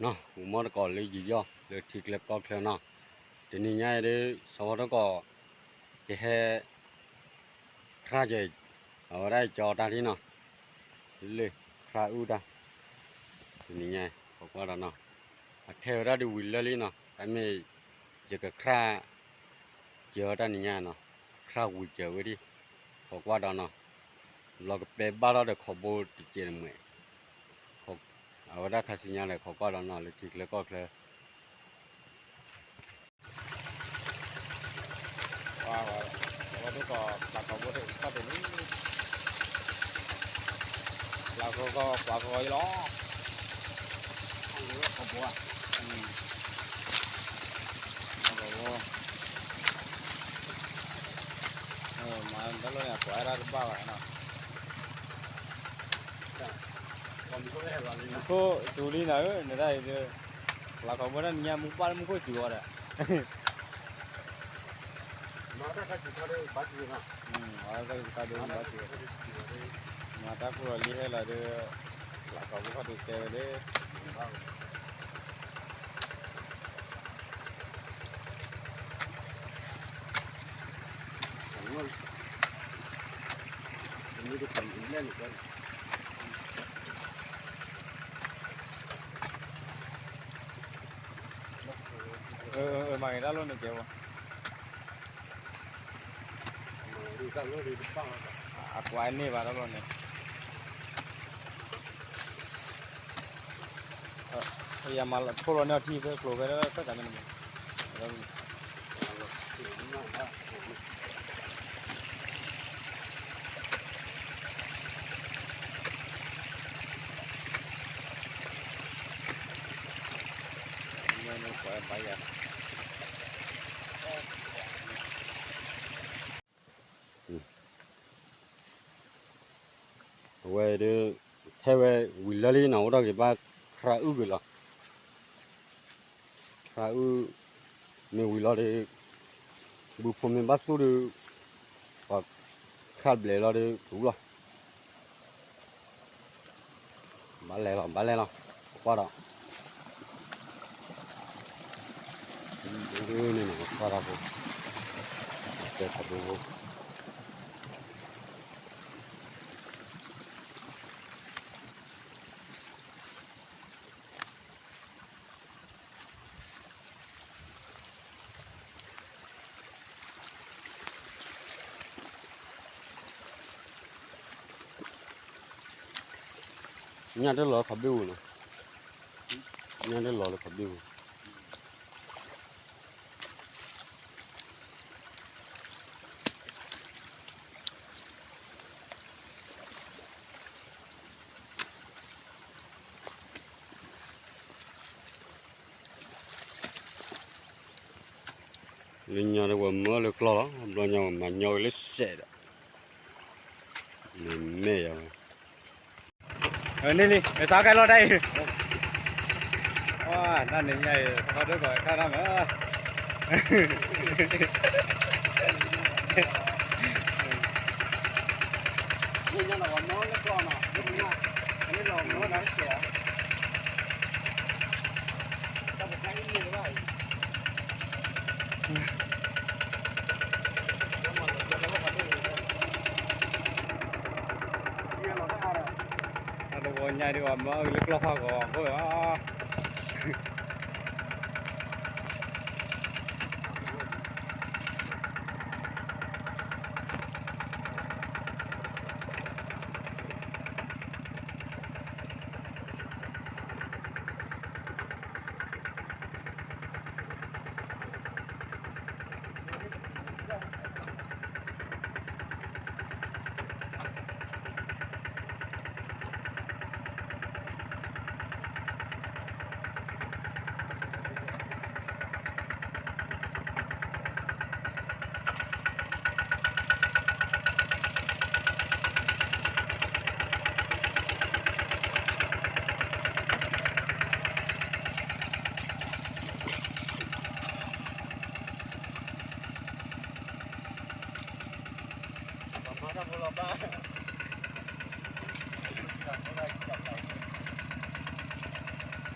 နီၤ ပူၤမီတကိးလၢယံာ်ယီၢ်လၢထံချၢကီၢ်ချၢနီၤ, တနံၤညါအံၤဒ် စီၤဝါတကိး ကဟဲ ခရၣ်ကၢၤ အဝဲဒၣ်ကၠီတၢ်ထံနီၤ, လၢ ခရၣ်အုၣ်တၢ်, တနံၤညါ ခိးကွၢ်ဒီးနီၤ, အထဲဝဲဒၣ်ဒ်ဝံၤလၢလံနီၤ, တၢ်မ့ၢ် ယကခရၣ် ကၢၤတၢ်နံၤညါနီၤ, ခရၣ်ဝံၤကၢၤဝဲဒၣ်, ခိးကွၢ်ဒီးနီၤ, လီၤကပဲဘၣ်ထီၣ်ဒီးခီဘိတကဲးတမှဲး, အဝဲဒၣ်ခါဆူညါလဲၣ် ခိးကွၢ်ဒီးနီၤ လၢထံချၢကီၢ်ချၢ ဝဲဒၣ်ကီး ပျၢ်ခီဘိတခီတ့ၢ်လံ, ပျၢ်ခီခီ ပျၢ်ခီခီအံၤလီၤ, ခီဘိ, ခီဘိ, မၤတၢ်လီၤန့ၣ် ကွၢ်ဒၣ်တဘၣ်ဘၣ်နီၤ, မူခိၣ်စူၤလံနၤဧၢ, နဒၣ်အံၤဒီး ပျၢ်ခီဘိတၢ်နံၤညါ မူဘၣ်လၢမူခိၣ်စူၤအီၤဒီး မၤတၢ်ခါဆူၣ်ခါဒိၣ်ဘၣ်စူၤ, မၤတၢ်ခါဆူၣ်ခါဒိၣ်ဘၣ်စူၤ, မၤတၢ်ခိၣ်လီၤလံဟဲလီၤဒီး ပျၢ်ခီဘိခီတ့ၢ်ကဲဝဲလၢ မၤဂ့ၤတၢ်လီၤန့ၣ်ကဲဝဲ, အကွၢ်န့ၢ်ဘၣ်တၢ်လီၤန့ၣ်, ယမၤခိၣ်လီၤန့ၢ်အီၤထံဖဲကျိၤဖဲတၢ်တၢ်ကန့ၣ်မး အဝဲဒၣ် ထဲဝဲဝံၤလၢလံနီၤ အိၣ်ထီၣ်က့ၤဘၣ် ခရၣ်အုၣ်က့ၤလီၤ, ခရၣ်အုၣ် မ့ၢ်ဝံၤလီၤဒီး ဘုဖိမ့ၢ်ဘၣ်သူၣ်ဒီး ပှၤခရၣ်ဘျဲးလီၤဒီး တူၢ်လီၤ ဘၣ်လဲၣ်လီၤ ဘၣ်လဲၣ်လီၤ ကွၢ်ဒီး ဒ်န့ၣ်နီၤ ကွၢ်တၢ်ဖိ တဲခီဒိဖိ ညၣ်တလီၤခီဘ့ၣ်ပူၤနီၤ, ညၣ်တလီၤလၢခီဘ့ၣ်ပူၤ လၢညါဒီးပှၤမၢလၢကျီၢ်လီၤ ဘျီညါပှၤမၤညီက့ၤလၢစဲးဒီး မ့ၢ်မ့ၢ်ယၤဝဲ န့ၣ်လံ မ့ၢ်သးကဲလီၤတၢ်အံၤ တၢ်န့ၣ်ညါအံၤ ခီဒိၣ်ကီးခါတၢ်မး တၢ်တဝီညါဒ်အီၤမၢလၢကျီၢ်ဖးဂီၤအဃိလီၤ.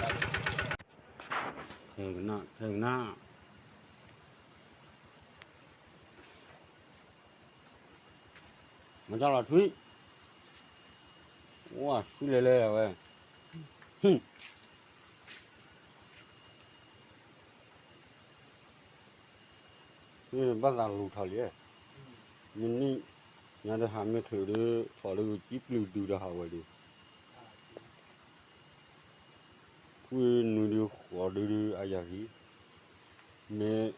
ထဲကနၣ်, ထဲကနၣ်, မၤကၢ်လီၤထွံၣ်, ဝါ ဆူလဲၤလဲၤဝဲ, ဘၣ်သးလူၤထီၣ်လံ, မ့ၢ်န့ၣ်, ညါဒီးဟးမ့ၢ်ချုးဒီး ထီၣ်ဒီးကစံပျုၢ်ဒုးဒီးဟးဝဲဒီး ကွံနုာ်ဒုးဃီၤဒုးဒုးအယၤဂံၢ်, မ့ၢ်,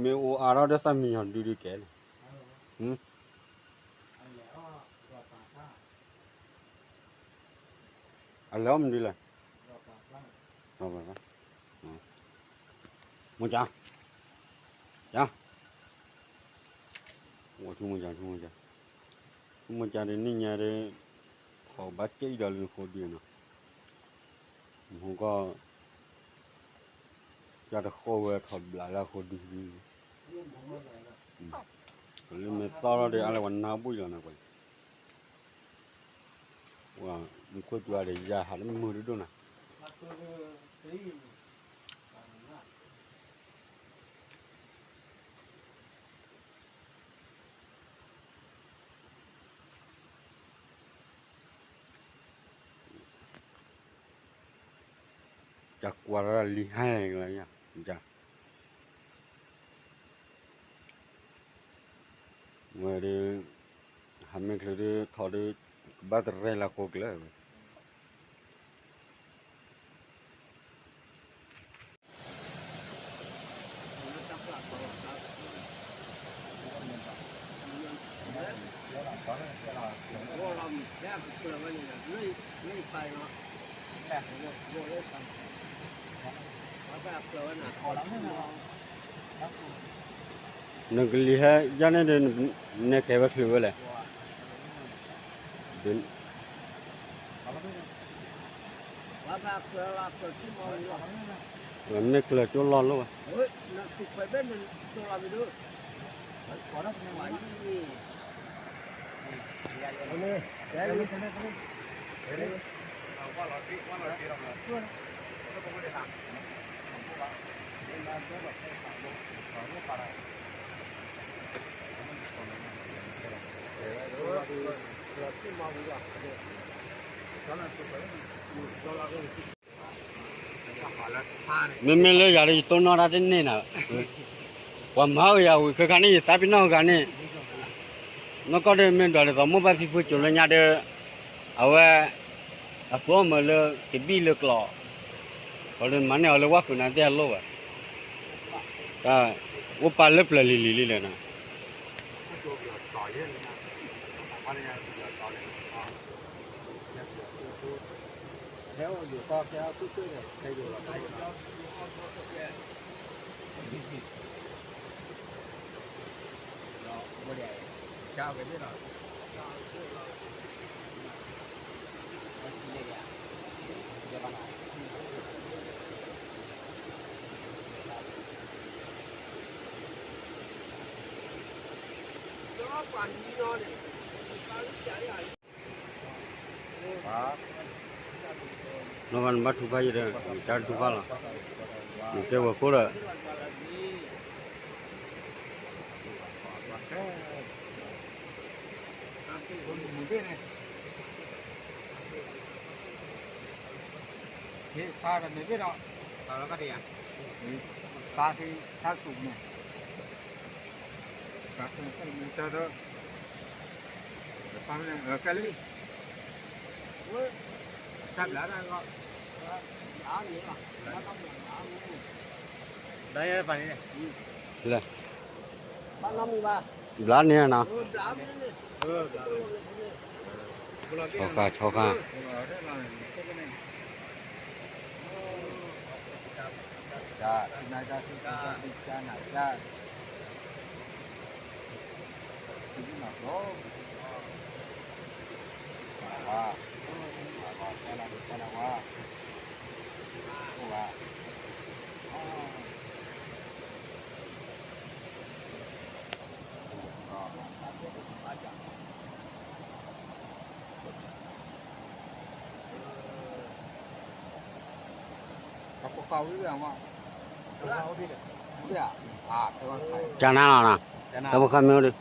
မ့ၢ်အိၣ်အါထီၣ်ဒီးသၣ်မံညီၤဒုးဒုးကဲန့ၣ်, အလဲၤအီၣ်မနုၤလဲၣ်, မိၢ်ကၠၢ်, ကၠၢ်, ထူမိၢ်ကၠၢ်, ထူမိၢ်ကၠၢ်, ထူမိၢ်ကၠၢ်ဒီးနံၣ်ညါဒီး, ထီၣ်ဘၣ်ကဲအံၤဒီးလၢနဃိဒုးနီၤ, မဟိကီၢ် ကၢ်တဃီၣ်ဝဲထီၣ်ဘျးလၢအဃိဒုးဒုး, လၢမ့ၢ်သီထီၣ်ဒီးအါလၢပှၤနၢ်ဘိၣ်ယီၤနၤပှၤ, မူခိၣ်တူၤအါဒီးယၤဟးလၢမုာ်ဒိၣ်ဒိၣ်နၤ ကၢ်ကွၢ်လီၤလံဟဲကလီၤ, ဝဲဒီး, ဟးမ့ၢ်ချုးဒီးထီၣ်ဒီး, ကဘၣ်တရဲလၢကိးကျၢၤဝဲ နကလံၤဟဲယါန့ၣ်ဒီး, နဲကဲဝဲချုးဝဲလဲၣ်, မ့ၢ်ကျၢၤကၠိလီၢ်လီၤဝဲ, မ့မ့ၢ်လၢယၤဒီးယတိၢ်နီၣ်တၢ်တန့ၢ်နၤ, ပှၤမၤအီၣ်ယၤဝံၤခဲခါန့ၣ် ယသးပ့ၤနီၣ်ဂၤန့ၣ်, နီၢ်ကီၢ်ဒီးမ့ၢ်ဒွးဒ်သိးမိၢ်ပၢ်ဖံဖုစိၤလၢညါဒီး, အဝဲ, အသူအီၣ်မၤလၢကဘံၣ်လၢကျီၢ်, ဒီးမၤန့ၢ်အီၤလၢဝၣ်ဃုာ်နၤသ့ၣ်အလိၣ်ဘၣ်, တၢ်အိၣ်ပာ်လၢပျၢၤလံၤလံၤလံလၢနၤ နီၢ်ဂၤနဘၣ်ထုကဖၣ်ယဲဒီး နကၢ်ထုကဖၣ်လီၤ, နကဲဝဲခိၣ်ဒီး ဖါဒီးမ့ၢ်ဘ့ၣ်ဒီး, ဖါဒီး, ဖါသ့ၣ်သးသူၣ်မ့ၢ်, ဖါသ့ၣ်သးသူၣ်မ့ၢ်တၢ်ဒီး, ဖါမ့ၢ်ကဲလံ, တၢ်ဘျါတၢ်ဂီၢ်, ဘျါန့ၢ်နီၤ, ဆီဃာ် ဆီဃာ် ကနါလီၤနီၤ, တၢ်ဖိခါမ့ၢ်အိၣ်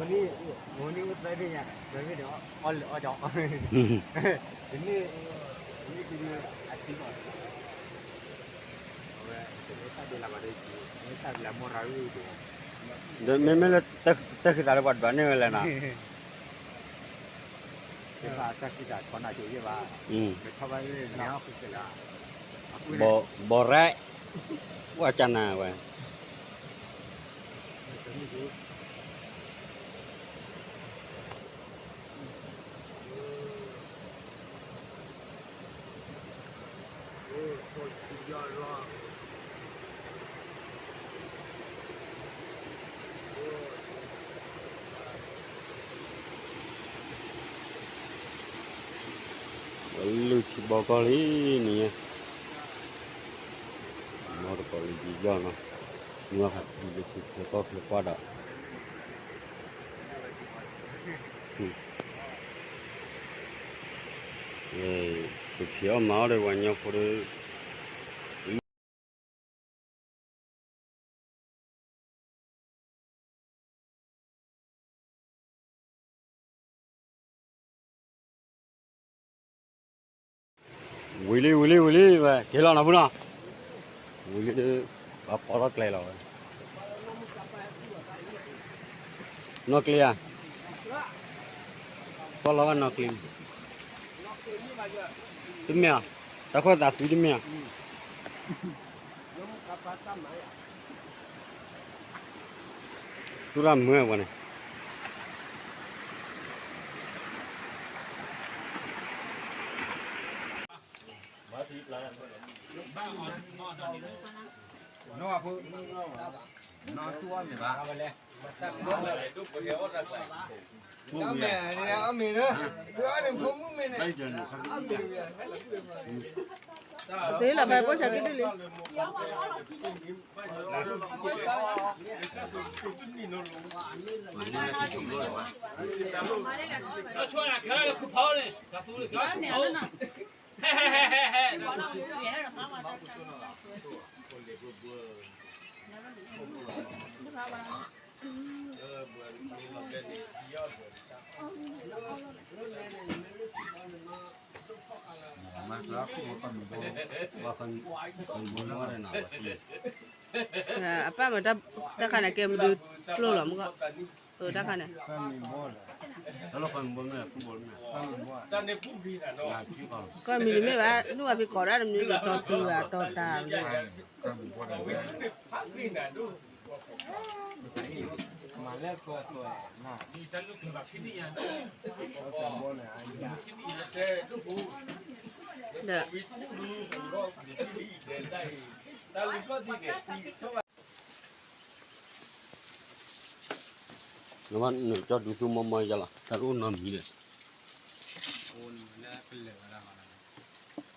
ဒီး ဒီးမ့မ့ၢ်လၢတၢ်ဃံသးလၢပှၤဒွးန့ၢ်ဝဲလဲၣ်နီၤ, ဘီရဲၣ်, ဝဲကနါဝဲ ဝဲလုၢ်ထံဘီကီၢ်လံန့ၣ်, မီတကိးလံယံာ်ယီၢ်နီၤ, မုၢ်ဟါလၢထံချၢကီၢ်ချၢကွၢ်ဒီး ပဖံးအီၣ်မၤအီၣ်ဒီးပှၤကညီဖိဒီး ဝံၤလံ ဝံၤလံ ဝံၤလံ ဝဲက့ၤလီၤနီၤဖုနီၤ, ဝံၤလံဒီး ပှၤပိာ်ထီၣ်ကျဲလီၤဝဲ, နီၢ်ကျ့ဧါ, ပီၢ်လီၤဘၣ်နီၢ်ကျ့, တမ့ၢ်ဧါ, တၢ်ခိၣ်သးသွံတမ့ၢ်ဧါ သူၣ်တၢ်မုာ်ဝဲန့ၣ်, သုလီၤဖဲပိၢ်ဆၢကံဒုလံ, အပၢ်မၤတၢ်ခါန့ၣ် ကဲမနုၤကျိၣ်လီၤမုၢ်ကီၢ်, တၢ်ခါန့ၣ် ကီၢ်မံၤလံမ့ၢ်ဘၣ် နုၢ်ဘၣ်ဖံးကိးဒၣ်တမံၤဒီး တီၤတုၤအတီၤတၤ, ဒီး နကကၠီဒုးသူမီၢ်မီၢ်ယါလီၤ တၢ်တအိၣ်နီတမံၤဒီး,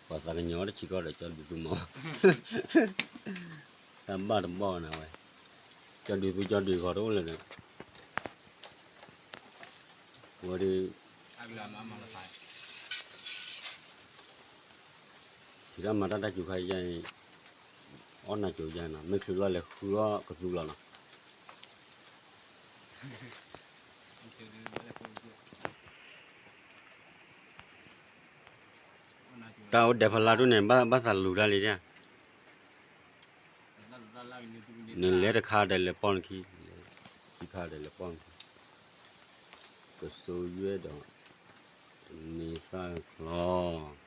ပှၤသးကညီၤတဆံးကီၢ်ဒီးကၠီဒုးသူမီၢ်, တၢ်ဘၣ်တဘီၣ်နၤဝဲ, ကၠီဒုးသူကၠီဒုးဂီၤတအိၣ်လၢၤဒီး, ဝဲဒီး ထံၣ်တၢ်မၤတၢ်တၢ်စူၤခါယါအံၤ, အီၣ်နၤစူၤယါနီၤ မ့ၢ်ချုးလီၤလဲၤဃုအီၣ်ကသူလီၤနီၤ, တၢ်အိၣ်ဒဲးဖးလါဒိၣ်န့ၣ် ဘၣ်သးလူၤတၢ်လံ, နလဲၤတခါဒီးလဲၤပီၢ်နခံ, ခံခါဒီးလဲၤပီၢ်နခံ, ကစိယွဲၢ်ဒီး န့ၢ်သၣ်ချီ